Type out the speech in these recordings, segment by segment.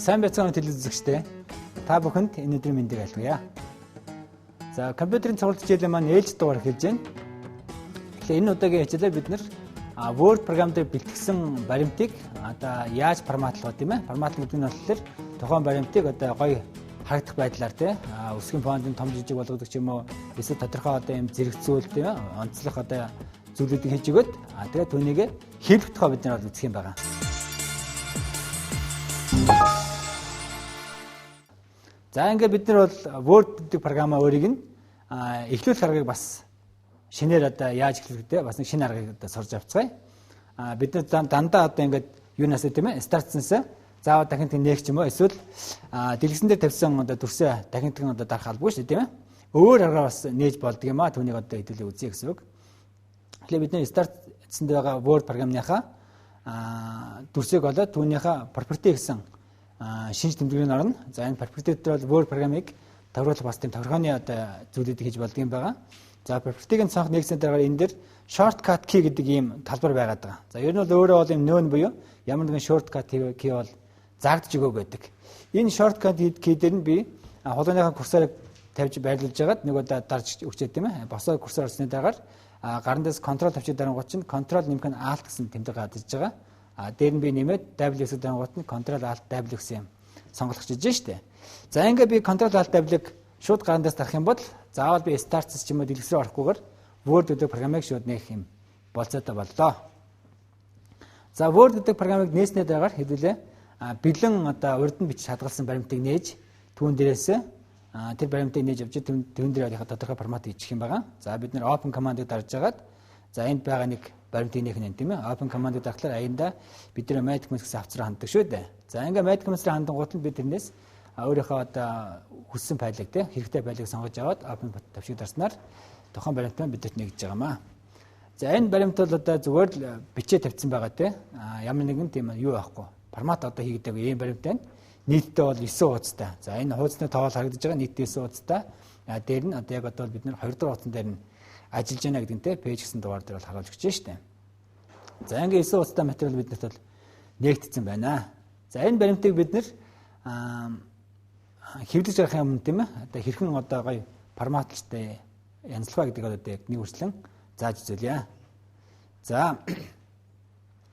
Сайн байцгаана телевиз үзэгчдээ. Та бүхэнд энэ өдрийн мэндийг айлгая. За, компьютерийн сургалт хичээлийн маань ээлж дугаар эхэлж байна. Тэгэхээр энэ удаагийн хичээлээр бид нар Word програм дээр бэлтгэсэн баримтыг одоо яаж форматлах вэ, тийм ээ? Форматлах гэдэг нь болохоор тухайн баримтыг одоо гоё харагдах байдлаар, тийм, үсгийн фонтын том жижиг болгодог ч юм уу, эсвэл тодорхой одоо юм зэрэгцүүл, тийм ээ, онцлох одоо зүйлүүдийг хийж өгөөд, тэгээд түүнийг хэвлэх тухай бид нар бол үзэх юм байна. За, ингээд бид нар бол Word гэдэг програмаа өөрийг нь эхлүүлэх аргыг бас шинээр одоо яаж эхлүүлэх вэ? Бас нэг шинэ аргыг одоо сурж авцгаая. Бид нар дандаа одоо ингээд юунаас, тийм ээ, Start-аас заавал дахин тэг нээх ч юм уу, эсвэл дэлгэцэн дээр тавьсан одоо дүрсээ дахин тэгэн одоо дарах албагүй шүү дээ, тийм ээ. Өөр аргаар бас нээж болдог юм а, түүнийг одоо хэдүүлээ үзье гэсэн үг. Тэгэхээр бид нар Start гэсэн дээр байгаа Word програмныхаа дүрсийг олоод түүнийхээ property гэсэн шинж тэмдэгний орно. За, энэ property дээр бол Word програмыг тохируулах бас тийм тохиргооны одоо зүйлүүдийг хийж болдог юм байгаа. За, property-г сонгох нэгсэн дараагаар энэ дээр shortcut key гэдэг ийм талбар байгаад байгаа. За, ер нь бол өөрөө бол ийм нөөн буюу ямар нэгэн shortcut key бол заагдаж өгөө гэдэг. Энэ shortcut key дээр нь би хулгайныхаа курсорыг тавьж байрлуулж байгаад нэг удаа дарж өгчээд, тийм ээ. Босоо курсор орсны дараагаар гаран дээрс control тавьчих дарангуут чинь control нэмэх нь alt гэсэн тэмдэг гарч байгаа. А дээр нь би нэмээд W гэсэн дарангуут нь control alt W гэсэн юм сонголох гэж байна шүү дээ. За, ингээ би control alt W-г шууд гаран дээрс дарах юм бол заавал би start ч юм уу дэлгэц рүү орохгүйгээр Word гэдэг програмыг шууд нээх юм болцоотой боллоо. За, Word гэдэг програмыг нээснээ дараагаар хэдүүлээ бэлэн одоо урд нь бичиж хадгалсан баримтыг нээж, түүн дээрээс тэр баримтыг нээж авч, түүн дээр яг тодорхой формат хийчих юм байгаа. За, бид нар open command-ыг дарж агаад, за, энд байгаа нэг баримтыг нээх нь, тийм ээ. Open command-ыг дарахлаар аянда бид нар My Documents гэсэн хавцраа ханддаг шүү дээ. За, ингээ My Documents-руу хандангуут нь бид тэрнээс өөрийнхөө одоо хүссэн файлыг, тийм, хэрэгтэй файлыг сонгож аваад open товчийг дарснаар тухайн баримт маань бидэнд нэгж байгаа маа. За, энэ баримт бол одоо зүгээр л бичээ тавьсан байгаа, тийм. Ямар нэгэн тийм юу байхгүй. Формат одоо хийгдэг ийм баримт байна. Нийтдээ бол 9 хуудастай. За, энэ хуудасны тоол харагдаж байгаа, нийтдээ 9 хуудастай. Дээр нь одоо яг одоо бид нар 2 дугаар хуудсан дээр нь ажиллаж байна гэдэг нь те page гэсэн дугаар дээр бол харуулж өгч штэ. За, ингээ 9 хуудастай материал биднэрт бол нээгдсэн байна. За, энэ баримтыг бид нар хэвлэж гарах юм, тийм ээ. Одоо хэрхэн одоо гоё форматлалтай янзлах гэдэг одоо яг нэг үрчлэн зааж үзүүлье. За,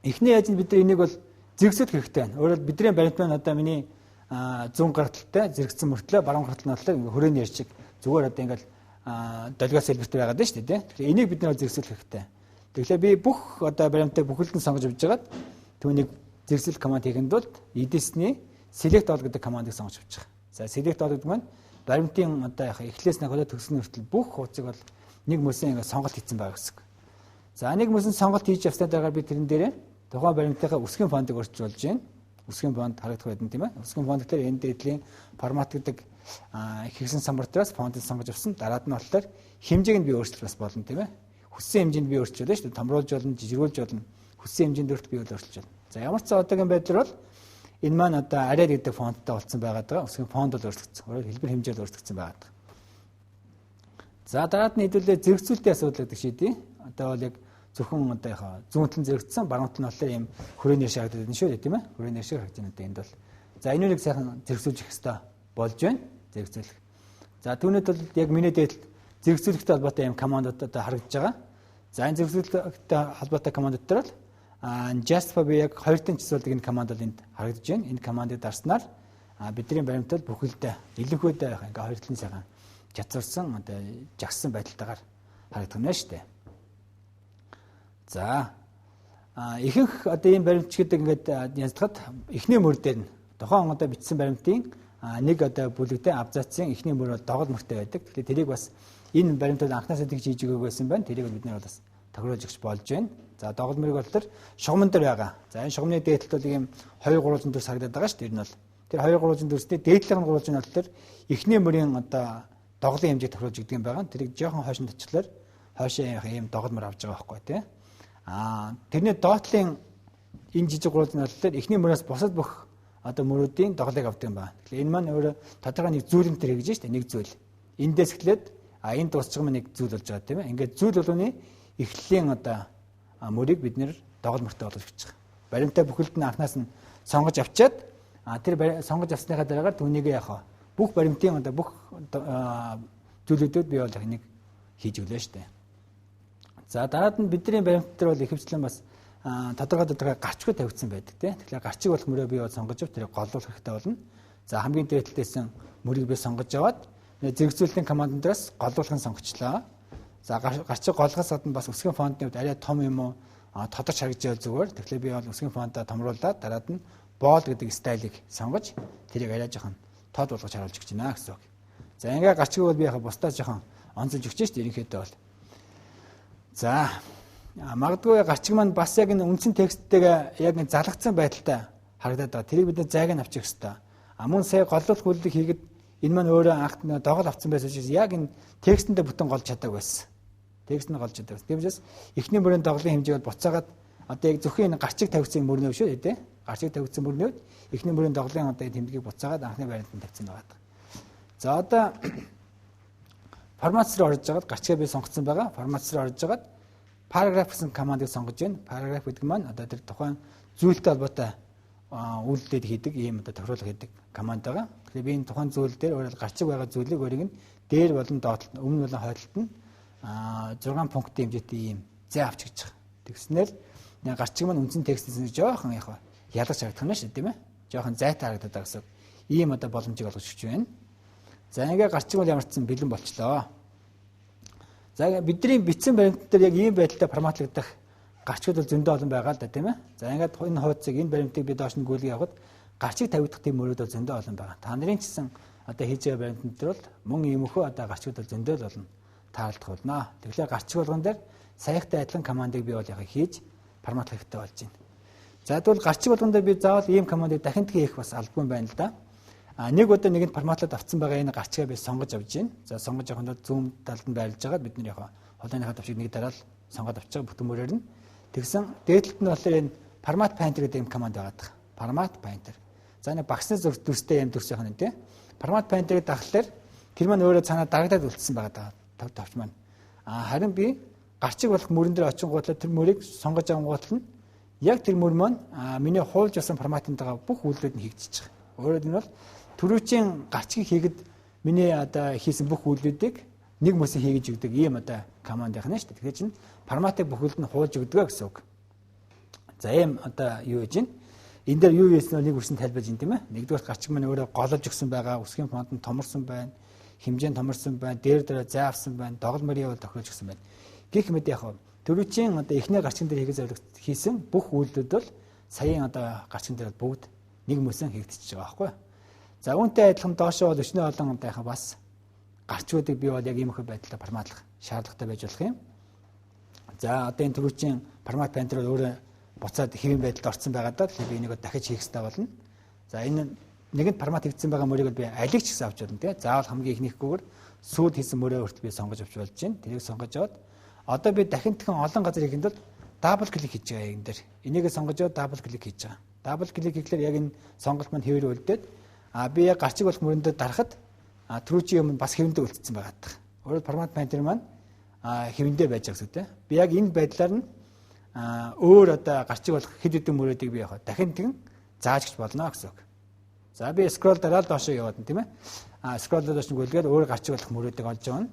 эхний яаж бид нар энийг бол зэрэгцүүлэх хэрэгтэй байна. Өөрөөр бидний баримт маань одоо миний зүүн гар талтай зэрэгцсэн мөртлөө баруун гар тал нь болохоор ингээ хүрээний яр шиг зүгээр одоо ингээл долгиос хэлбэртэй байгаад байна шүү дээ. Тэгэхээр энийг бид нар зэрэгцүүлэх хэрэгтэй. Тэгэхээр би бүх одоо баримтыг бүхэлд нь сонгож авч байгаад түүнийг зэрэгцүүлэх команд хийхэд тулд эдисний select all гэдэг командыг сонгож авч байгаа. За, select all гэдэг маань баримтын одоо яг эхлээс нь одоо төгсгөн хүртэл бүх хуудсыг бол нэг мөсөн ингээ сонголт хийсэн байгаа гэсэн. За, нэг мөсөн сонголт хийж явсны дараагаар би тэрэн дээрээ тухайн баримтынхаа үсгийн фонтыг өөрчилж болж байна. Үсгийн фонт харагдах байдаг, тийм ээ. Үсгийн фонт дээр энэ дээдлийн формат гэдэг хэрэгсэн самбар дээрээс фонтыг сонгож авсан. Дараад нь болохоор хэмжээг нь би өөрчлөх бас болно, тийм ээ. Хүссэн хэмжээнд би өөрчилж болно шүү дээ. Томруулж болно, жижигрүүлж болно. Хүссэн хэмжээнд өөрт би өөрчилж болно. За, ямар ч одоогийн байдлаар бол энэ маань одоо Arial гэдэг фонттой болсон байгаа даа. Үсгийн фонт бол өөрчлөгдсөн. Өөрөөр хэлбэр хэмжээ л өөрчлөгдсөн байгаа даа. За, дараад нь хэдүүлээ зэрэгцүүлэлтийн асуудал гэдэг шийдье. Одоо бол яг зөвхөн одоо яхаа зүүн тал нь зэрэгцсэн, баруун тал нь болохоор ийм хүрээний шиг харагдаад байна шүү дээ, тийм ээ. Хүрээний шиг харагдаж байна одоо энд бол. За, энэ сайхан зэрэгцүүлж их хэвээр болж байна. Зэрэгцүүлэх. За, түүний тулд яг миний дээд зэрэгцүүлэхтэй холбоотой ийм командууд одоо харагдаж байгаа. За, энэ зэрэгцүүлэхтэй холбоотой командууд дээр бол justify би яг хоёр тэн числүүлдэг энэ команд бол энд харагдаж байна. Энэ командыг дарснаар бидний баримтал бүхэлдээ илэнхүүдээ ингээ хоёр талын сайхан чацуурсан, одоо жагссан байдалтайгаар харагдах нь шүү дээ. За, ихэнх одоо ийм баримтч гэдэг ингээд янзлахад эхний мөр дээр нь тухайн одоо бичсэн баримтын нэг одоо бүлэгтээ абзацын эхний мөр бол догол мөртэй байдаг. Тэгэхээр тэрийг бас энэ баримтууд анхнаасаа тэгж хийж өгөөг байсан байна. Тэрийг бид нар бас тохируулж өгч болж байна. За, догол мөрийг бол тэр шугамн дээр байгаа. За, энэ шугамны дээд талд бол ийм 2 3 дүрс харагдаад байгаа шүү дээ. Тэр нь бол тэр 2 3 дүрсний дээдлийнх нь гурвалжин бол тэр эхний мөрийн одоо доголын хэмжээг тохируулж өгдөг юм байгаа. Тэрийг жоохон хойш нь татчихлаар хойшоо ийм догол мөр авч байгаа байхгүй, тий. Аа, тэрний доотлын энэ жижиг гурвалжин нь бол эхний мөрөөс бусад бүх одоо мөрүүдийн доголыг авдаг юм байна. Тэгэхээр энэ маань өөрөө тодорхой нэг зүйлэнтэр хийж штэ, нэг зүйл. Эндээс эхлээд энэ дуусчих юм нэг зүйл болж байгаа, тийм ээ. Ингээд зүйл болгоны эхлэлийн одоо мөрийг бид нэр догол мөртэй болгож өгч байгаа. Баримтаа бүхэлд нь анханаас нь сонгож авчиад Тэр сонгож авсныхаа дараагаар түүнийг яг бүх баримтын одоо бүх зүйлүүдэд би бол энийг хийж өглөө шүү дээ. За дараад нь бидний баримт дээр бол ихэвчлэн бас тодорхой гарчгүй тавигдсан байдаг тийм. Тэгэхээр гарчиг болох мөрөө би бол сонгож ав тэрийг голлуулах хэрэгтэй болно. За хамгийн дээд талдээсэн мөрийг би сонгож аваад зэрэгцүүлэлтийн командн дээрээс голлуулахын сонгочлоо. За гарчиг голлохоос гадна бас үсгийн фонтны хувьд арай том юм уу тодорч харагдж байвал зүгээр. Тэгэхээр би бол үсгийн фонтоо томруулаад дараад нь bold гэдэг стайлыг сонгож тэрийг арай жоохон тод болгож харуулж өгч байна гэсэн үг. За ингээ гарчиг бол би яг бусдаа жоохон онцолж өгч шүү дээ ерөнхийдөө бол. За магадгүй гарчиг маань бас яг энэ үндсэн тексттэйгээ яг нэг залгацсан байдалтай харагдаад байгаа. Тэрийг бид зайг нь авчих хэрэгтэй. А мөн сая голлуулах үйлдэл хийгээд энэ маань өөрөө анх догоол авсан байсан учраас яг энэ текстэндээ бүтэн голж чадаагүй байсан. Текст нь голж чадаагүй. Тийм учраас эхний мөрийн доголын хэмжээг бол буцаагаад одоо яг зөвхөн энэ гарчиг тавигдсан мөрнөө шүү дээ. Гарчиг тавигдсан мөрнөөд эхний мөрийн доголын одоо тэмдгийг буцаагаад анхны байранд тавьсан байгаа. За одоо формат руу орж жагаад гарчгаа би сонгоцсон байгаа. Формат руу орж жагаад параграф гэсэн командыг сонгож байна. Параграф гэдэг маань одоо тэр тухайн зүйлтэй холбоотой үйлдэл хийдэг ийм одоо тохируулга хийдэг команд байгаа. Тэгэхээр би энэ тухайн зүйл дээр өөрөөр гарчиг байгаа зүйлийг өөрийг нь дээр болон доод талд өмнө болон хойд талд нь 6 пунктын хэмжээтэй ийм зай авч гэж байгаа. Тэгснээр гарчиг маань үндсэн текстээс жоохон яг ялгарч харагдах нь шүү дээ, тийм ээ. Жоохон зайтай харагдаад байгаа гэсэн. Ийм одоо боломжийг олгож өгч байна. За ингээ гарчиг бол ямар ч сан бэлэн болчлоо. За бидний бичсэн баримт дээр яг ийм байдалтай форматлагдах гарчгууд бол зөндөө олон байгаа л да, тийм ээ. За ингээд энэ хуудсыг энэ баримтыг би доош нь гүйлгээ явахад гарчиг тавигдах тийм мөрүүд бол зөндөө олон байгаа. Та нарын ч гэсэн одоо хийж байгаа баримтан дээр бол мөн иймэрхүү одоо гарчгууд бол зөндөө л олон таарлах болно. Тэгэхээр гарчиг болгон дээр саяхтай адилхан командыг би бол яг хийж форматлах хэрэгтэй болж байна. За тэгвэл гарчиг болгон дээр би заавал ийм командыг дахин хийх бас албагүй байна л да. Нэг удаа нэгэнд форматлаад авцсан байгаа энэ гарчгаа би сонгож авч байна. За сонгож авахын тулд зүүн талд нь байрлаж байгаа бид нар яг холооныхаа төвшиг нэг дараал сонгоод авч байгаа бүтэн мөрөөр нь. Тэгсэн дээд талд нь болохоор энэ format painter гэдэг юм команд байгаа даа. Format painter. За нэг багсны зүрх дүрстэй юм дүрс яхана тий. Format painter-ыг дахлаар тэр маань өөрөө цаанаа дарагдаад үлдсэн байгаа даа. Товч маань. Харин би гарчиг болох мөрөн дээр очингуудлаа тэр мөрийг сонгож авангуут нь яг тэр мөр маань миний хуулж авсан форматын дагаа бүх үйлдэлүүд нь хийгдчихэж байгаа. Өөрөөр нь бол түрүүчийн гарчгийг хийгэд миний одоо хийсэн бүх үйлдэлүүдийг нэг мөсөн хийгэж өгдөг ийм одоо команд яхна шүү дээ. Тэгэхээр чинь форматыг бүхэлд нь хуулж өгдөг гэсэн үг. За ийм одоо юу гэж байна? Энэ дээр юу хийсэн нэг үсэн тайлбарж байна тийм ээ. Нэгдүгээр гарчиг маань өөрөө гололж өгсөн байгаа, үсгийн фонд нь томорсон байна, хэмжээ нь томорсон байна, дээр дээр зай авсан байна, догол мөрийн бол тохируулж өгсөн байна. Гэх мэт яг түрүүчийн одоо эхний гарчиган дээр хийгээ зорилго хийсэн бүх үйлдэлүүд бол саяын одоо гарчиган дээр бүгд нэг мөсөн хийгдчихэж байгаа байхгүй юу? За үүнтэй адилхан доошоо бол өчнөө олон одоо яхаа бас гарчгуудыг би бол яг иймэрхүү байдлаар форматлах шаардлагатай байж болох юм. За одоо энэ түрүүчийн формат painter бол өөрөө буцаад хэвийн байдалд орсон байгаа даа. Тэгэхээр би энийг дахиж хийх хэрэгтэй болно. За энэ нэгэнд формат хийгдсэн байгаа мөрийг би алиг ч гэсэн авч болно тий. Заавал хамгийн ихнийхгүйгээр сүйд хийсэн мөрөө хүртэл би сонгож авч болж байна. Тэрийг сонгож аваад одоо би дахин дахин олон газар хийхэд бол double click хийж байгаа энэ дээр. Энийг сонгож аваад double click хийж байгаа. Double click хийхлээр яг энэ сонголт маань хэвээр үлдээд би яг гарчиг болох мөрөндөө дарахад түрүүчийн юм бас хэвэндээ үлдсэн байгаа даа. Өөрөөр формат painter маань хэвэндээ байж байгаа гэсэн үг тийм. Би яг энэ байдлаар нь өөр одоо гарчиг болох хэд хэдэн мөрөөдийг би яг дахин тэгэн зааж гэж болно гэсэн үг. За би scroll дараад доошоо яваад тийм ээ. Scroll доош нь гүйлгээд өөр гарчиг болох мөрөөдийг олж явна.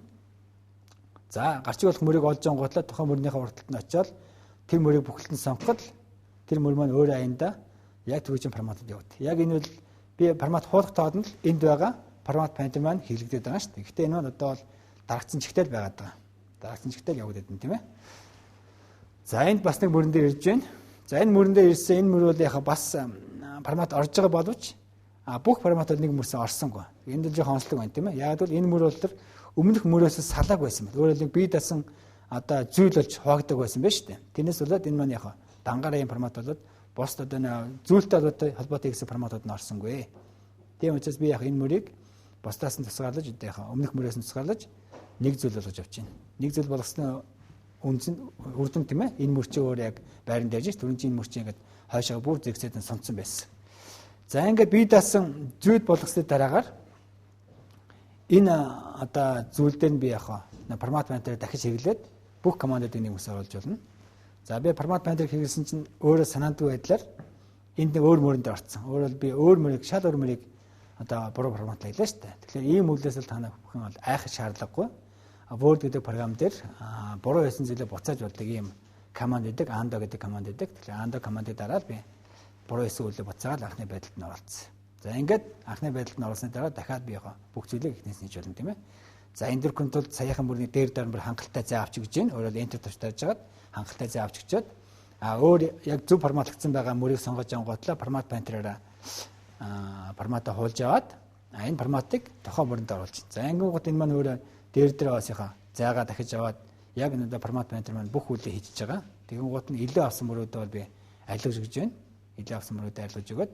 За гарчиг болох мөрийг олж явангуутлаа тухайн мөрнийхээ урд талд нь очиод тэр мөрийг бүхэлд нь сонгоход тэр мөр маань өөрөө аяндаа яг түрүүчийн форматад яваад. Яг энэ бол би формат хуулах тоод нь л энд байгаа формат painter маань хийлэгдээд байгаа шүү дээ. Гэхдээ энэ маань одоо бол дарагдсан чигтэл байгаад байгаа. Дарагдсан чигтэл явагдаад байна тийм ээ. За энд бас нэг мөрөн дээр ирж байна. За энэ мөрөн дээр ирсэн энэ мөр бол яхаа бас формат орж байгаа боловч бүх формат бол нэг мөрсөн орсонгүй. Энд л жоохон онцлог байна тийм ээ. Яг бол энэ мөр бол өмнөх мөрөөс салааг байсан байна. Өөрөөр хэлбэл бие даасан одоо зүйл болж хуваагддаг байсан байна шүү дээ. Тэрнээс болоод энэ маань яхаа дангаараа юм формат болоод бусд одоо зүйлтэй холбоотой гэсэн форматууд нь орсонгүй. Тийм учраас би яг энэ мөрийг бусдаас нь тусгаарлаж одоо яхаа өмнөх мөрөөс нь тусгаарлаж нэг зүйл болгож авч байна. Нэг зүйл болгосноо үндсэн үр дүн тийм ээ. Энэ мөр чинь өөр яг байранд ярьж түрүүн чинь энэ мөр чинь ингээд хойшоо бүр зэгцээд нь сунцсан байсан. За ингээд бие даасан зүйл болгосны дараагаар энэ одоо зүйл дээр нь би яхаа формат painter дахиж хэрэглээд бүх командуудыг нэг үс оруулж болно. За би формат painter хэрэглэсэн чинь өөрөө санаандгүй байдлаар Энд нэг өөр мөрөнд орцсон. Өөрөөр би өөр мөрийг шал өөр мөрийг одоо буруу форматлаа хэлээ шүү дээ. Тэгэхээр ийм үйлдэлээс л та нар бүхэн бол айхах шаардлагагүй. Word гэдэг програм дээр буруу хийсэн зүйлээ буцааж болдог ийм команд гэдэг, undo гэдэг команд гэдэг. Тэгэхээр undo командыг дараад би буруу хийсэн үйлээ буцаагаад анхны байдалд нь оролцсон. За ингээд анхны байдалд нь оролцсны дараа дахиад би бүх зүйлийг эхнээс нь хийж болно, тийм ээ. За энэ дэр тулд саяхан бүрний дээр дээр бүр хангалттай зай авч өгч гин. Өөрөөр enter товч дарж хагаад хангалттай зай авч өгчөөд өөр яг зөв форматлагдсан байгаа мөрийг сонгож авангуутлаа формат painter-аараа форматаа хуулж аваад энэ форматыг тухайн мөрөнд оруулж. За ингэнгүүт энэ маань өөрөө дээр дээр басынхаа зайгаа дахиж аваад яг энэ одоо формат painter маань бүх үйлээ хийж байгаа. Тэгэнгүүт нь илүү авсан мөрөөдөө бол би арилгаж өгч байна. Илүү авсан мөрөөдөө арилгаж өгөөд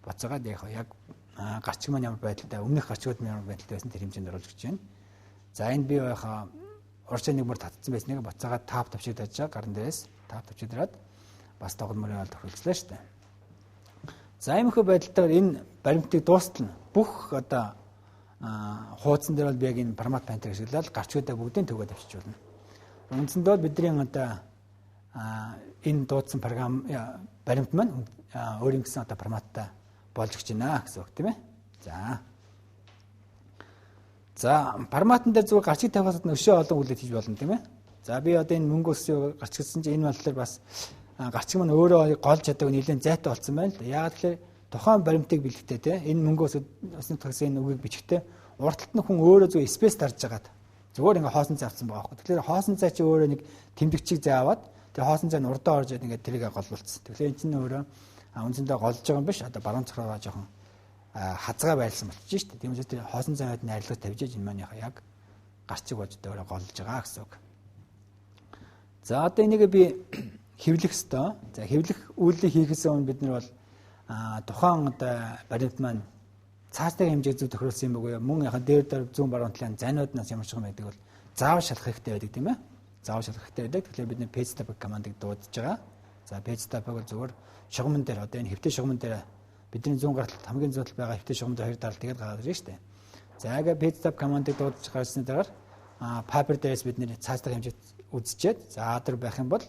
буцаагаад яг гарчиг маань ямар байдалтай, өмнөх гарчигуд маань ямар байдалтай байсан тэр хэмжээнд оруулж өгч байна. За энд би байхаа урьдчилан нэг мөр татцсан байсныг буцаагаад tab товчийг дарж байгаа, гаран дээрээс tab товчийг дараад бас тогл мөрийн бол тохиолдлоо шүү дээ. За иймэрхүү байдлаар энэ баримтыг дуустал нь бүх одоо хуудсан дээр бол би яг энэ формат painter ашиглаад гарчгуудаа бүгдийг төгөөд авчиж болно. Үндсэндээ бол бидний одоо энэ дуудсан програм баримт маань өөрийн гэсэн одоо форматтай болж өгч байна гэсэн үг, тийм ээ. За. За форматн дээр зүгээр гарчиг тавихаас өшөө олон үйлдэл хийж болно, тийм ээ. За би одоо энэ мөнгө өсөө гарчигдсан чинь энэ болохоор бас гарчиг маань өөрөө голж чаддаг нэлээд зайтай болсон байна л да. Яагаад гэвэл тухайн баримтыг бэлгэхдээ те энэ мөнгө өсний таксын үгийг бичгтээ урд талд нь хүн өөрөө зүгээр space дарж хагаад зүгээр ингээ хоосон зай авсан байгаа байхгүй. Тэгэхээр хоосон зай чи өөрөө нэг тэмдэгчийг зай аваад тэгээ хоосон зай нь урдаа орж ингээд тэрийг голлуулсан. Тэгэхээр энэ чинь өөрөө үндсэндээ голж байгаа юм биш. Одоо баруун цохрогоо жоохон хазгаа байрлсан болчих шүү дээ. Тийм учраас тэр хоосон зайд нь арилгаж тавьж энэ маань яг гарчиг болж өөрөө голж байгаа гэсэн үг. За одоо энийг би хэвлэх ёстой. За хэвлэх үйлдэл хийхээс өмнө бид нар бол тухайн одоо баримт маань цаашдын хэмжээ зөв тохируулсан юм уу? Мөн яхан дээр дээр зүүн баруун талын зайнууднаас ямар ч юм байдаг бол заавал шалгах хэрэгтэй байдаг, тийм ээ. Заавал шалгах хэрэгтэй байдаг. Тэгэхээр бид нэ page tab командыг дуудаж байгаа. За page tab бол зөвхөн шугамн дээр одоо энэ хэвтээ шугамн дээр бидний зүүн гаралт хамгийн зүүн талд байгаа хэвтээ шугамн дээр хоёр даралт тэгээд гараад ирж штэ. За яг page tab командыг дуудаж гарсны дараа paper дээрээс бид нэр цаашдах хэмжээ үзчихэд за other байх юм бол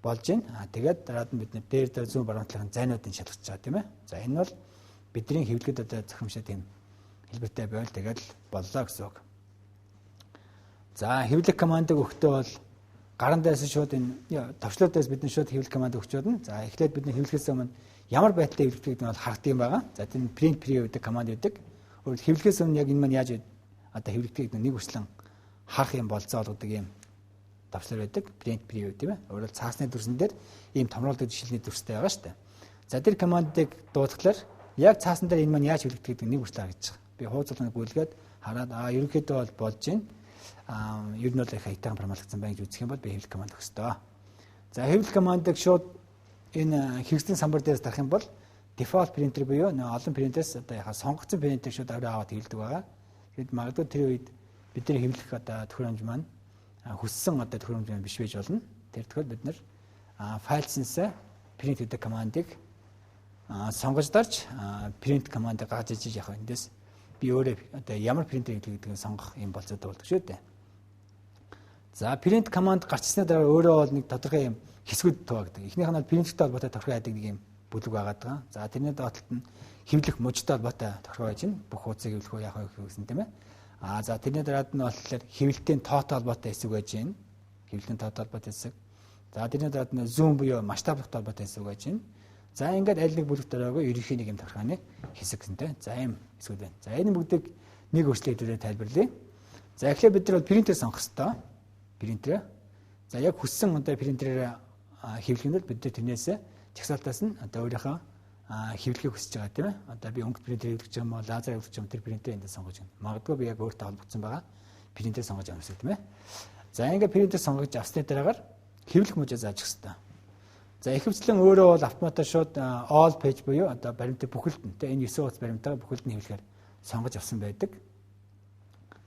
болж байна. Тэгээд дараад нь бид нэр дээр дээр зүүн баруун талын зайнуудыг шалгаж байгаа, тийм ээ. За энэ бол бидний хэвлэгэд одоо зохимжтой тийм хэлбэртэй байвал тэгэл боллоо гэсэн үг. За хэвлэх командыг өгөхдөө бол гаран дээрээс шууд энэ товчлуудаас бид шууд хэвлэх команд өгч болно. За эхлээд бид хэвлэхээс өмнө ямар байдлаар хэвлэх гэдэг нь бол харагдсан юм байгаа. За тэр print preview гэдэг команд байдаг. Өөрөлд хэвлэхээс өмнө яг энэ маань яаж одоо хэвлэгдэх гэдэг нэг үрслэн харах юм болцоо олгодог юм товчлоор байдаг. Print preview, тийм ээ. Өөрөлд цаасны дүрсэн дээр ийм томруулдаг жишээлний дүрстэй байгаа шүү дээ. За тэр командыг дуудахлаар яг цаасан дээр энэ маань яаж хэвлэгдэх гэдэг нэг үрслэн харагдаж байгаа. Би хуудас гүйлгээд хараад ерөнхийдөө бол болж байна. Ер нь бол их хаятайхан форматлагдсан байна гэж үзэх юм бол би хэвлэх команд өгөх ёстой. За хэвлэх командыг шууд энэ хэрэгслийн самбар дээрээс дарах юм бол default printer буюу олон принтерээс одоо яхаа сонгогдсон принтер шууд аваад аваад хэвлэдэг байгаа. Тэгэд магадгүй тэр үед бидний хэвлэх одоо төхөөрөмж маань хүссэн одоо төхөөрөмж маань биш байж болно. Тэр тохиол бид нар файлснаас print гэдэг командыг сонгож дарж print командыг гаргаж ижиж явах эндээс би өөрөө одоо ямар принтер гэдгийг сонгох юм болцоотой болдог шүү дээ. За print команд гарчсны дараа өөрөө бол нэг тодорхой юм хэсгүүд туваагддаг. Эхнийх нь бол принтертэй холбоотой тодорхой яадаг нэг юм бүлэг байгаад байгаа. За тэрний доод талд нь хэвлэх мужтай холбоотой тодорхой байж байна. Бүх хуудсыг хэвлэх үү, яах вэ гэсэн, тийм ээ. За тэрний дараад нь болохоор хэвлэлтийн тоотой холбоотой хэсэг байж байна. Хэвлэлийн тоотой холбоотой хэсэг. За тэрний дараад нь zoom буюу масштаблахтай холбоотой хэсэг байж байна. За ингээд аль нэг бүлэгт ороогүй ерөнхий нэг юм тодорхойны хэсэг гэнтэй. За ийм хэсгүүд байна. За энэ бүгдийг нэг өөрчлөлт хэдүүлээ тайлбарлая. За эхлээд бид нар бол принтер сонгох хэрэгтэй. Принтерээ. За яг хүссэн одоо принтерээр хэвлэх нь бол бид нар тэрнээс жагсаалтаас нь одоо өөрийнхөө хэвлэхийг хүсэж байгаа, тийм ээ. Одоо би өнгөт принтер хэвлэж байгаа юм уу, лазер хэвлэж байгаа юм, тэр принтер энд сонгож байна. Магадгүй би яг өөртөө холбогдсон байгаа принтер сонгож авах юм, тийм ээ. За ингээд принтер сонгож авсны дараагаар хэвлэх мужаа зааж өгөх хэрэгтэй. За ихэвчлэн өөрөө бол автоматар шууд all page буюу одоо баримтыг бүхэлд нь, тийм, энэ 9 хуудас баримтаа бүхэлд нь хэвлэхээр сонгож авсан байдаг.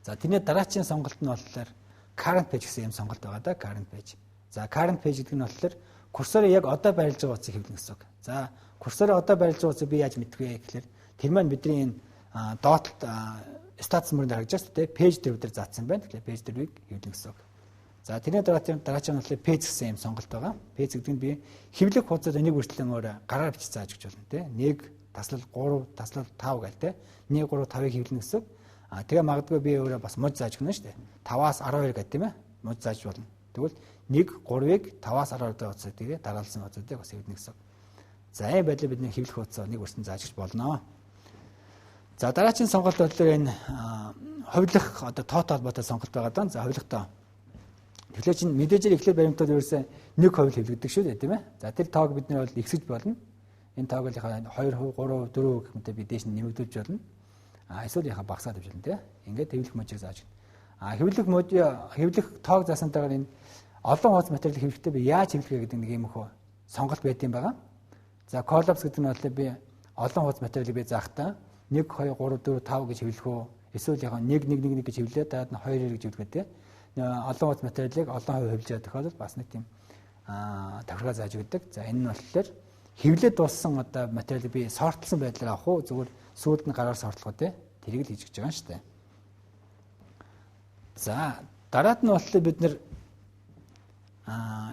За тэрний дараачийн сонголт нь болохоор current page гэсэн юм сонголт байгаа да, current page. За current page гэдэг нь болохоор курсорыг яг одоо байрлаж байгаа утсыг хэвлэнэ гэсэн үг. За курсорыг одоо байрлаж байгаа утсыг би яаж мэдэх вэ гэхээр тэр маань бидний энэ доотлолт статус мөрөнд харагдаж байна шүү дээ. Page 4 дээр заасан байна. Тэгэхээр page 4-ийг хэвлэнэ гэсэн үг. За тэрний дараач нь болохоор page гэсэн юм сонголт байгаа. Page гэдэг нь би хэвлэх хуудасад нэг хүртлэн өөр гараар бичиж зааж өгч болно те. 1 таслал 3 таслал 5 гээл те. 1 3 5-ыг хэвлэнэ гэсэн. А тэгээ магадгүй би өөрөө бас муж зааж өгнө шүү дээ. 5-аас 12 гэдэг тийм ээ. Муж зааж болно. Тэгвэл 1 3-ыг 5-аас 12 дахь хуудасыг тэгээ дараалсан хуудасыг бас хэвлэнэ гэсэн. За ийм байдлаар бидний хэвлэх хуудасаа нэг үрсэн зааж өгч болно. За дараагийн сонголт болохоор энэ хувилах одоо тоотой холбоотой сонголт байгаа даа. За хувилах тоо. Тэгэхээр чинь мэдээж эхлээд баримтууд ерөөсөө нэг хувил хэвлэгдэх шүү дээ, тийм ээ. За тэр тоог бид нар бол ихсэж болно. Энэ тоог л яхаа 2%, 3%, 4% гэх мэт би дээш нь нэмэгдүүлж болно. А эсвэл яхаа багасгаад авч болно, тийм. Ингээд хэвлэх можийг зааж өгнө. А хэвлэх мож хэвлэх тоог заасантайгаар энэ олон хуудас материал хэвлэхдээ би яаж хэвлэх вэ гэдэг нэг юм хөө сонголт байд юм байгаа. За collapse гэдэг нь бол би олон хуудас материалыг би заахтаа 1 2 3 4 5 гэж хэвлэх үү? Эсвэл яхаа 1 1 1 1 гэж хэвлээ дараад нь 2 2 гэж хэвлэгээ тийм олон хуудас материалыг олон хувь хэвлэж байгаа тохиолдолд бас нэг тийм тохиргоо зааж өгдөг. За энэ нь болохоор хэвлээд дууссан одоо материалыг би сортлсон байдлаар авах уу, зүгээр сүүлд нь гараар сортлох уу те, тэрийг л хийж гэж байгаа юм шүү дээ. За дараад нь болохоор бид нэр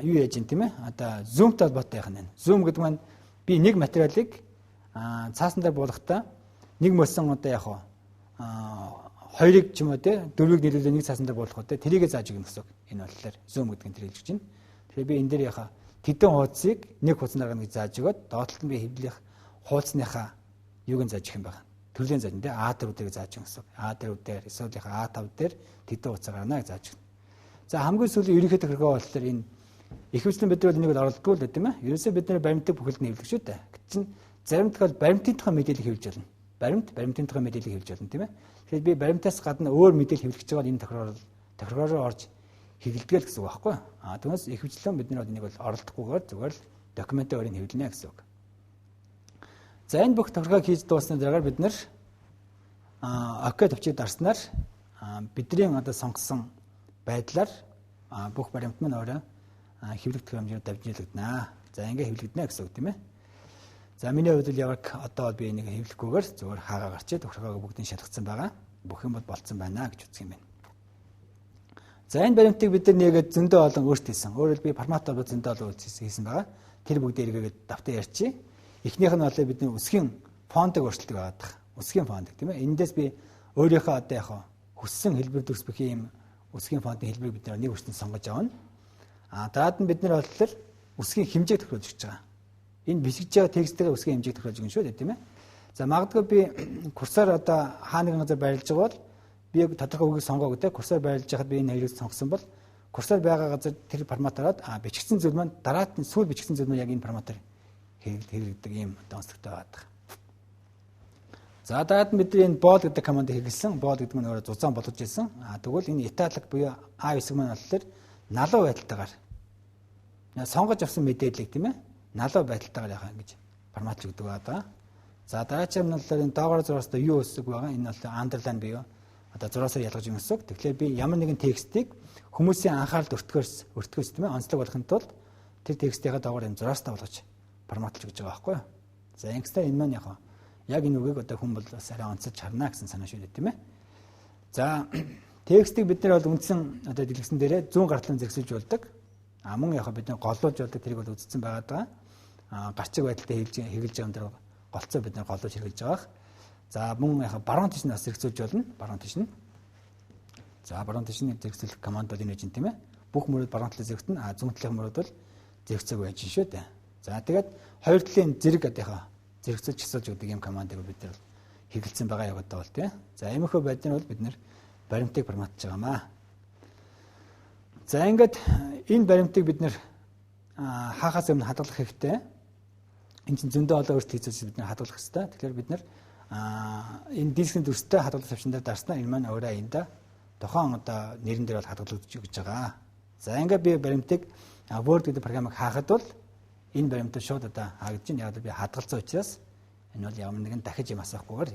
юу яаж юм, тийм ээ, одоо zoom-тай холбоотой яах нь. Zoom гэдэг маань би нэг материалыг цаасан дээр буулгахдаа нэг мөсөн одоо яг хоёрыг ч юм уу те, дөрвийг нийлүүлээ нэг цаасан дээр буулгах уу те, тэрийгэ зааж өгнө гэсэн үг. Энэ болохоор zoom гэдэг нь тэр хэлж байна. Тэгэхээр би энэ дээр яхаа тэдэн хуудсыг нэг хуудсан дараа нэг зааж өгөөд доотлолт нь би хэвлэх хуудасныхаа юуг нь зааж өгөх юм байна. Төрлийн зааж те, А4 дээр зааж өгнө гэсэн үг. А4 дээр эсвэл яхаа А5 дээр тэдэн хуудасаа гарна гэж зааж өгнө. За хамгийн сүүлийн ерөнхий тохиргоо болохоор энэ ихэвчлэн бид нар энийг оролдгоо л тийм ээ. Ерөөсөө бид нар баримтыг бүхэлд нь хэвлэх шүү дээ. Гэт чинь зарим тохиол баримтын тухай мэдээлэл хэвлэж болно. Баримтын тухай мэдээлэл хэвлэж болно, тийм ээ. Тэгэхээр би баримтаас гадна өөр мэдээлэл хэвлэх гэж байгаа энэ тохиргоороо орж хэвлэдэг л гэсэн үг байхгүй. А түүнээс ихэвчлэн бид нар энийг бол оролдохгүйгээр зүгээр л документын өөрийг хэвлэнэ гэсэн үг. За энэ бүх тохиргоог хийж дууссаны дараагаар бид нар OK товчийг дарснаар бидний одоо сонгосон байдлаар бүх баримт маань өөрөө хэвлэгдэх хэмжээнд давжийлагдана. За ингээ хэвлэгдэнэ гэсэн үг, тийм ээ. За миний хувьд бол яг одоо би энийг хэвлэхгүйгээр зүгээр хаагаа гарчээ тохиргоог бүгдийг шалгацсан байгаа. Бүх юм бол болцсон байна гэж үзэх юм байна. За энэ баримтыг бид нар нэгэд зөндөө олон өөрчлөлт хийсэн. Өөрөөр би форматаар бол зөндөө олон өөрчлөлт хийсэн байгаа. Тэр бүгдээ эргээгээд давтан ярьчих. Эхнийх нь бол бидний үсгийн фонтыг өөрчилдөг байгаад. Үсгийн фонтыг, тийм ээ. Эндээс би өөрийнхөө одоо яг хүссэн хэлбэр дүрс бүхий юм үсгийн фонтын хэлбэрийг бид нэг хүртэн сонгож авна. А дараад нь бид нар болохоор үсгийн хэмжээг тохируулж өгч байгаа. Энэ бичигдэж байгаа текстээр үсгийн хэмжээг тохируулж өгнө шүү дээ, тийм ээ. За магадгүй би курсор одоо хаа нэгэн газар байрлаж байгаа бол би яг тодорхой үгийг сонгоог те, курсор байрлаж байхад би энэ хоёрыг сонгосон бол курсор байгаа газар тэр форматаараад бичигдсэн зүйл маань дараад нь сүүл бичигдсэн зүйл маань яг энэ форматаар хэрэглэгддэг ийм одоо онцлогтой байдаг. За дараад нь бидний энэ bold гэдэг командыг хэрэглэсэн. Bold гэдэг нь өөрөө зузаан болгож ирсэн. А тэгвэл энэ italic буюу А хэсэг маань болохоор налуу байдалтайгаар сонгож авсан мэдээллийг, тийм ээ, налуу байдалтайгаар яхаа ингэж форматлж өгдөг байгаа. За дараагийн нь болохоор энэ доогоор зураастай юу өсөг байгаа. Энэ бол underline буюу одоо зураасаар ялгаж өгнө гэсэн үг. Тэгэхээр би ямар нэгэн текстийг хүмүүсийн анхааралд өртгөөс, тийм ээ, онцлог болохын тулд тэр текстийнхаа доогоор юм зураастай болгож форматлж өгч байгаа байхгүй юу. За ингэстэй энэ маань яг энэ үгийг одоо хүн бол бас арай онцолж харна гэсэн санаа шүү дээ, тийм ээ. За текстийг бид нар бол үндсэн одоо дэлгэцэн дээрээ зүүн гартлан зэрэгсүүлж болдог. А мөн яг бид нар голлуулж болдог, тэрийг бол үзсэн байгаа даа. А гарчиг байдалтай хэрэглэж байгаа юм дээр голцоо бид нар голлуулж хэрэглэж байгаа. За мөн яг баруун тийш нь бас зэрэгцүүлж болно. Баруун тийш нь. За баруун тийш нь зэрэгцүүлэх команд бол энэ чинь, тийм ээ. Бүх мөрөд баруун талаас зэрэгтэн, а зүүн талын мөрөд бол зэрэгцээг байж шүү дээ. За тэгээд хоёр талын зэрэг одоо яхаа зэрэгцүүлж часуулж өгдөг юм командыг бид нар хэрэглэсэн байгаа яг одоо бол, тийм. За иймэрхүү байдлаар бол бид нар баримтыг форматж байгаамаа. За ингээд энэ баримтыг бид нар хаахаас өмнө хадгалах хэрэгтэй. Энэ чинь зөндөө олон өөрчлөлт хийцээс бид нар хадгалах хэрэгтэй. Тэгэхээр бид нар энэ дискийн дүрстэй хадгалах төвшин дээр дарснаа энэ маань өөрөө энд тухайн одоо нэрэн дээр бол хадгалагдаж өгч байгаа. За ингээд би баримтыг Word гэдэг програмыг хаахад бол энэ баримтаа шууд одоо хаагдаж байна. Яг л би хадгалсан учраас энэ бол ямар нэгэн дахиж юм асуухгүйгээр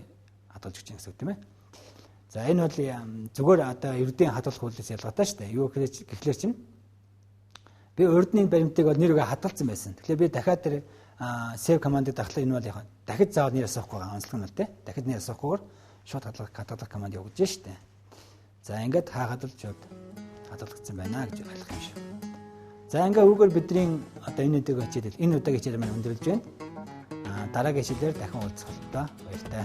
хадгалж өгч байгаа гэсэн үг, тийм ээ. За энэ бол зүгээр одоо эрдийн хадгалах үйлээс ялгаатай шүү дээ. Юу гэхлээр чинь би урдны баримтыг бол нэр үгээ хадгалсан байсан. Тэгэхээр би дахиад тэр save командыг дарахлаа энэ бол яг дахиж заавал нэр асуухгүй байгаа онцлог нь бол тий. Дахиж нэр асуухгүйгээр шууд хадгалах команд явуулж шүү дээ. За ингээд хаахад л шууд хадгалагдсан байна гэж ойлгох юм шиг. За ингээ үүгээр бидний одоо энэ өдрийн хичээл энэ удаагийн хичээл маань өндөрлөж байна. Дараагийн хичээлээр дахин уулзах болтугай баяртай.